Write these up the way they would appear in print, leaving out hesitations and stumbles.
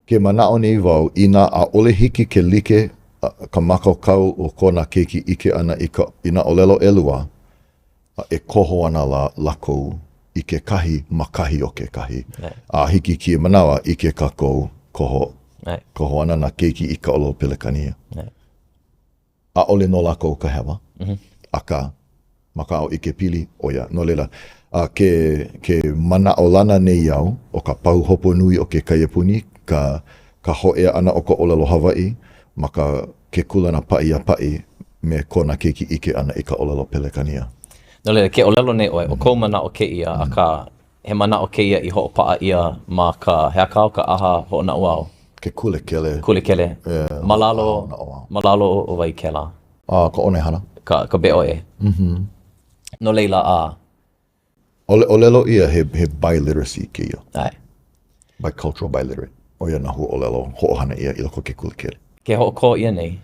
Ke manaʻo nei wau, inā ʻaʻole hiki ke like ka mākaukau o ko nā keiki ʻike ʻana i ka i nā ʻōlelo ʻelua, e koho ana lā lākou i kekahi ma kahi o kekahi. A hiki i kēia manawa, ʻike kākou, koho, koho ana nā keiki i ka ʻōlelo Pelekania. ʻAʻole no lākou ka hewa, akā, ma ka ʻaoʻao ʻikepili, ʻo ia. No laila, a ke, ke manaʻolana nei au, ʻo ka pahuhopu nui o ke kaiapuni, ka, ka hōʻea ʻana o ka ʻōlelo Hawaiʻi ma ka, ke kūlana paʻi a paʻi me ko nā keiki ʻike ʻana i ka ʻōlelo Pelekania. No laila, ke ʻōlelo nei ʻoe, ʻo kou manaʻo kēia, akā, He manaʻo kēia i hoʻopaʻa ʻia ma ka hea kā o ka ʻaha hoʻonaʻauao? Ke kulekele. Kulekele. Ma lalo, ma lalo o wai kēlā? A, ka ʻōnaehana. Ka, ka BOE. Mm-hmm. No laila, a. ʻOle, ʻōlelo ʻia he, he biliteracy kēia. ʻAe. Bicultural biliterate. ʻO ia nā huaʻōlelo hoʻohana ʻia i loko o ke kulekele. Ke hoʻokō ʻia nei?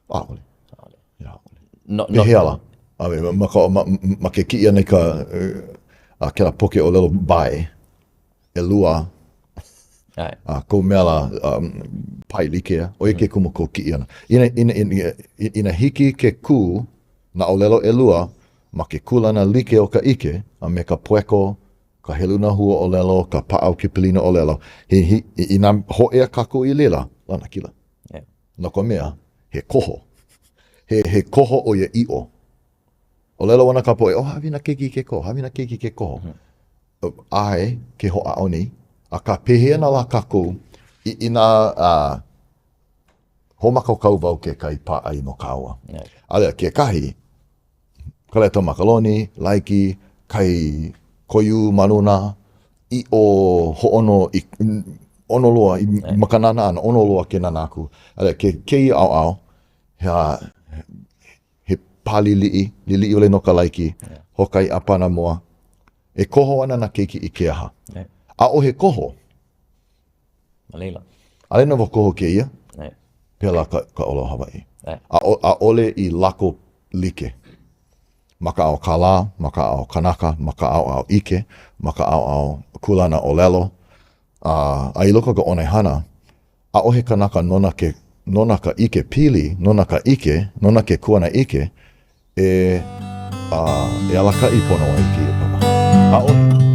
ʻAʻole. ʻAʻole. ʻAʻole. No, no. Pehea lā? A me, ma, ka, ma, ma ke kiʻi ʻana i ka, a kēlā poke ʻōlelo bi, ʻelua, ʻAe. a kou mea lā, um, pae like ia, ʻo ia ke kumu kou kiʻi ʻana. Inā, inā, inā, inā hiki ke kū nā ʻōlelo ʻelua ma ke kūlana like o ka ʻike a me ka poeko, ka heluna huaʻōlelo, ka paʻa o ke pilina ʻōlelo, he, he, inā hōʻea kākou i laila, lanakila. No ka mea, he koho. He, he koho ʻoiaʻiʻo. ʻŌlelo ana ka poʻe, oh, hāʻawi nā keiki i ke koho, hāʻawi nā keiki i ke koho. Mm -hmm. ʻAe, ke hoʻāʻo nei, akā pehea ana lā kākou i, inā uh, hoʻomākaukau wau kekahi pāʻai no kāua. Yeah. A laila, kekahi, Kalaeto makaloni, laiki, kai koiū ma luna, ʻiʻo hōʻono i ʻono loa i ma ka nānā ʻana, ʻono loa ke nānā aku. A laila, ke kēia ʻaoʻao, he, he pā liliʻi, liliʻi wale nō ka laiki, hoʻokahi ʻāpana moa. E koho ana nā keiki i ke aha? ʻAʻohe koho. Ma laila. ʻAʻole nō ua koho kēia. Pēlā ka, ka ʻōlelo Hawaiʻi. ʻAʻole i lako like. Ma ka ʻaoʻao kālā, ma ka ʻaoʻao kanaka, ma ka ʻaoʻao ʻike, ma ka ʻaoʻao kūlana ʻōlelo, a, a i loko o ka ʻōnaehana, ʻaʻohe kanaka nona ke, nona ka ʻike pili, nona ka ʻike, nona ke kuanaʻike, e, a, e alakaʻi pono ai kēia papa. ʻAʻohe.